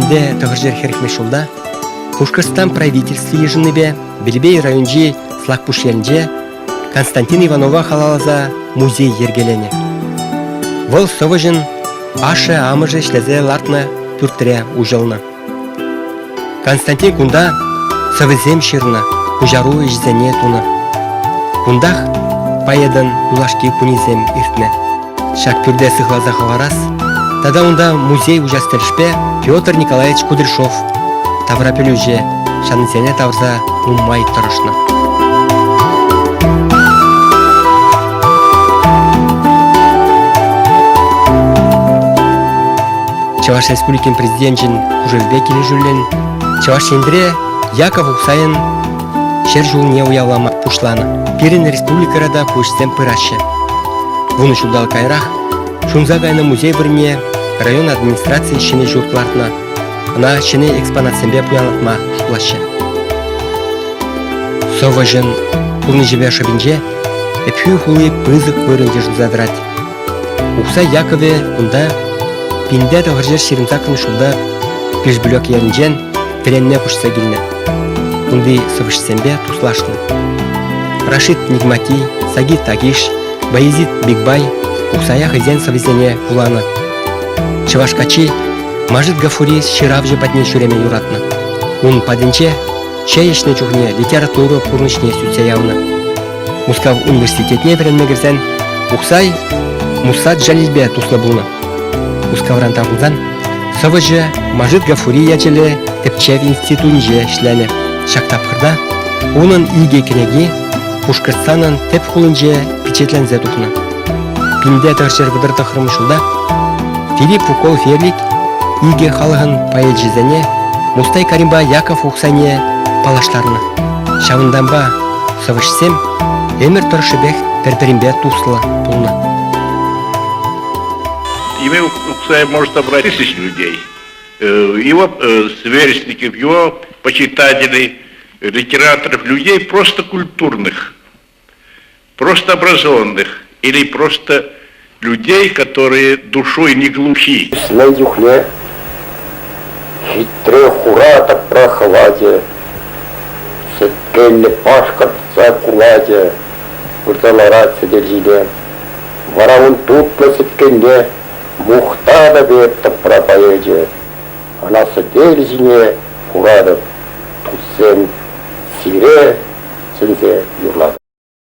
1940 ҫулта Пушкӑртстан правительстви йышӑннипе Белебей районӗнчи Слакпуҫ ялӗнче Константин Иванова халалласа музей йӗркеленӗ. Вӑл сӑвӑҫӑн ашшӗ-амӑшӗ ӗҫлесе лартнӑ пӳртре уҫӑлнӑ. Константин кунта сӑвӑсем ҫырнӑ, куҫару ӗҫӗсене тунӑ. Кунтах поэтӑн юлашки кунӗсем иртнӗ. Ҫак пӳрте сыхласа хӑварас тата унта музей уҫас тӗлӗшпе Петр Николаевич Кудряшов таврапӗлӳҫӗ ҫынсене тавӑрса нумай тӑрӑшнӑ. Чӑваш Республикин Президенчӗн хушӑвӗпе килӗшӳллӗн Чӑваш Енре Яков Ухсайӑн ҫӗр ҫулне уявлама пуҫланӑ. Пирӗн республикӑра та ку ӗҫсем пыраҫҫӗ. Вунӑ ҫулталӑк каярах ҫунса кайнӑ музей вырӑнне район администрацийӗ ҫӗнӗ ҫурт лартнӑ. Ӑна ҫӗнӗ экспонатсемпе пуянлатма шутлаҫҫӗ. Сӑвӑҫӑн пурнӑҫӗпе шӑпинче Ӗпхӳ хули пысӑк вырӑн йышӑнса тӑрать. Ухсай Яковӗ кунта 1928 ҫулта Пишпӳлек ялӗнчен вӗренме куҫса килнӗ. Кунти сӑвӑҫсемпе туслашнӑ. Рашид Нигмати, Сагит Агиш, Баязид Бикбай Ухсая хӑйсен сӑввисене вуланӑ. Чӑваш каччи Мажит Гафури ҫыравҫӑ патне ҫӳреме юратнӑ. Ун патӗнче чей ӗҫнӗ чухне литература пурнӑҫне сӳтсе явнӑ. Мускав университетне вӗренме кӗрсен Ухсай Муса Джалильпе туслӑ пулнӑ. Мускавран таврӑнсан сӑвӑҫӑ Мажит Гафури ячӗллӗ тӗпчев институтӗнче ӗҫленӗ. Ҫак тапхӑрта унӑн икӗ кӗнеки Пушкӑртстанӑн тӗп хулинче пичетленсе тухнӑ. Пинте тӑхӑрҫӗр вӑтӑр тӑхрӑм ҫулта Филипп Укол-Ферлик икӗ халӑхӑн поэчӗсене Мустай Каримпа Яков Ухсайне паллаштарнӑ. Ҫавӑнтанпа сӑвӑҫсем ӗмӗр тӑршшӗпех пӗр-пӗринпе туслӑ пулнӑ. Имя Ухсая может собрать тысячи людей. Его сверстников, его почитателей, литераторов, людей просто культурных, просто образованных или просто людей, которые душой не глухи. Мӗн чухлӗ хитре хура тӑпра хӑвачӗ, сӗткенлӗ пашкӑртса кулачӗ пырса ларать сӗтел ҫине. Вара ун тутлӑ сӗткенне мухтанӑ пек тӑпра поэчӗ. Ӑна сӗтел ҫине хуратӑп, туссем сире чӗнсе юрлатӑп.